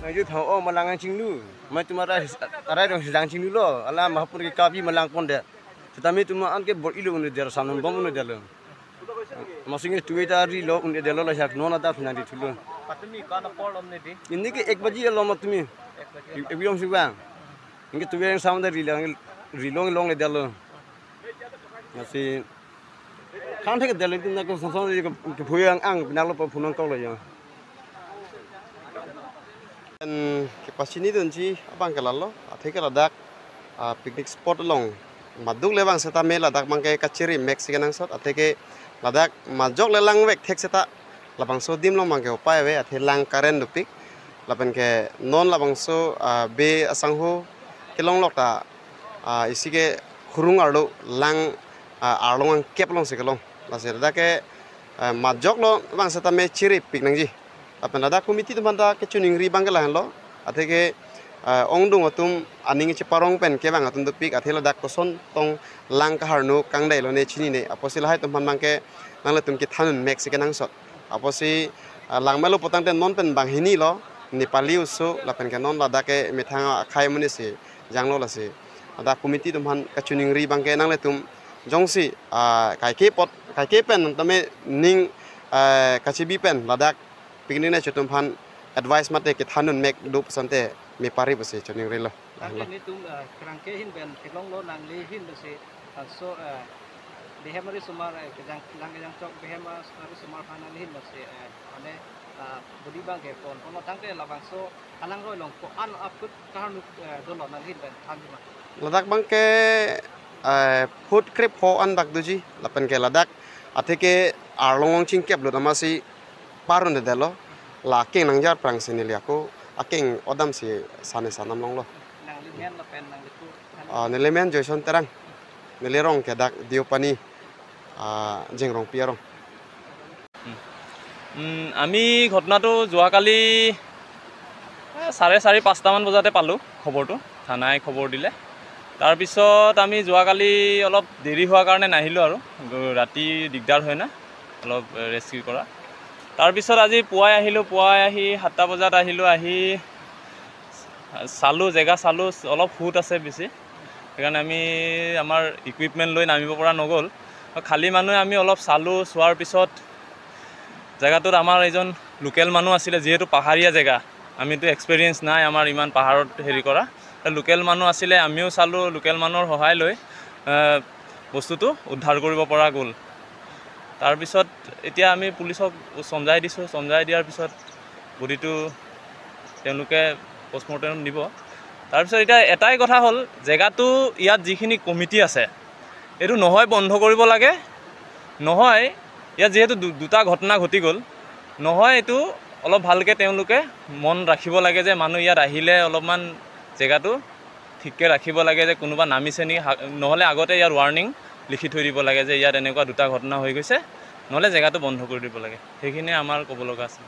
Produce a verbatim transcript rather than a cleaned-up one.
Ajo thang o malang ang chinglu. Mai tumara his-, arai rong his ang chinglu lo. Ala mahapur ke kapi malang pondet. Setame tuma an ke bor-ilo un-edetlo, samnam bom un-edetlo. Masing ke tuwe ta rilo un-edetlo, ladak non ada nang ri thulo. Patumi ko-an apor lom ne di? Ini ke ek baji lo matumi. Ek baji. Ek baji si bang. Ini ke tuwe yang sama dari rilo, rilo long-edetlo. Lasi khang thek del tin na ko song song ke phu yang ang pinak lo pa phunang kok lo ya. Pen kepachini dunji abang ke lalo, athe ke ladak, ah, picnic spot along maduk le bang setame ladak bang ke kachiri mek si kenangsot, athe ke ladak majok le langvek thek seta labangso adim along bang ke upai ave, athe lang current dopik, lapen ke non labangso, ah, be asangho kelong lok ta, ah, isi ke khurung arlo lang, ah, arlong angkep along si kelong. Lasi ladak ke, ah, majok lo bang setame chiripik nangji. Lapen ladak committee atum aphan ta kachiningri bang ke lahenlo. Athe ke, ah, ongdung atum aning cheparong pen kevang atum dopik, athe ladak koson tong lang kaharno kangdai lo ne chinine. Apotsi lahai atum aphan bang ke nanglitum kethan un mek si kenangsot. Apotsi, ah, lang melo putangte non pen banghini lo, Nepali oso, lapen ke non ladak ke methang akhai amonit si janglo lasi. Ladak committee atum aphan kachiningri bang ke nanglitum jongsi, ah, kaike apot, kaike pen tame ning, ah, kachibi pen ladak picnic ne atum aphan advice mate kethan un mek do pu asonte me pari pusi chiningrilo. Tangke nelitum, eh, kerangke ahin pen kelong lo nangli ahin pusi, eh, so, eh, behem ari sumar, eh, kejang, lang kejang chok behem, eh, ari sumar aphan nangli ahin pusi, eh, mane, eh, budi bang ke pon, pon lo tangte labangso alangroi along ko-an aput kaharno, eh, dolo nangli ahin pen thanji ma? Ladak bang ke, eh, phut krepho an dak doji, lapen ke ladak, athe ke arlong chingkep lut amatsi par un-edetlo, la akeng nangjar prang si neli ako, akeng odam si sane sanam longlo. Nangli men lapen nangli ku, ah, neli men Joyson Terang, neli arong ke dak Deopani, ah, Jengrongpi arong. উম, আমি ঘটনাটো যোৱাকালি, এ, চাৰে চাৰি, পাঁচটামান বজাতে পালোঁ খবৰটো, থানাই খবৰ দিলে। তাৰপিছত আমি যোৱাকালি অলপ দেৰি হোৱাৰ কাৰণে নাহিলোঁ আৰু, গ-, ৰাতি দিগদাৰ হয় না অলপ, এ, ৰেস্কিউ কৰা। তাৰপিছত আজি পুৱাই আহিলোঁ, পুৱাই আহি সাতটা বজাত আহিলোঁ, আহি চালোঁ, জেগা চালোঁ, অলপ সোঁত আছে বেছি, সেইকাৰণে আমি আমাৰ ইকুইপমেণ্ট লৈ নামিব পৰা নগ'ল। খালী মানুহে আমি অলপ চালোঁ, চোৱাৰ পিছত জেগাটোত আমাৰ এজন লোকেল মানুহ আছিলে, যিহেতু পাহাৰীয়া জেগা, আমিতো এক্সপিৰিয়েঞ্চ নাই আমাৰ ইমান পাহাৰত হেৰি কৰা। লোকেল মানুহ আছিলে, আমিও চালোঁ, লোকেল মানুহৰ সহায় লৈ, এ, বস্তুটো উদ্ধাৰ কৰিব পৰা গ'ল। তাৰপিছত এতিয়া আমি পুলিচক চমজাই দিছোঁ, চমজাই দিয়াৰ পিছত বডিটো তেওঁলোকে পষ্টমৰ্টেম দিব। তাৰপিছত এতিয়া এটাই কথা হ'ল, জেগাটো ইয়াত যিখিনি কমিটি আছে, এইটো নহয় বন্ধ কৰিব লাগে, নহয় ইয়াত যিহেতু দু-, দুটা ঘটনা ঘটি গ'ল, নহয় এইটো অলপ ভালকৈ তেওঁলোকে মন ৰাখিব লাগে যে মানুহ ইয়াত আহিলে অলপমান জেগাটো ঠিককৈ ৰাখিব লাগে যে কোনোবা নামিছে নেকি, হা-, নহ'লে আগতে ইয়াৰ ৱাৰ্ণিং লিখি থৈ দিব লাগে যে ইয়াত এনেকুৱা দুটা ঘটনা হৈ গৈছে, নহ'লে জেগাটো বন্ধ কৰি দিব লাগে। সেইখিনিয়ে আমাৰ ক'ব লগা আছিল।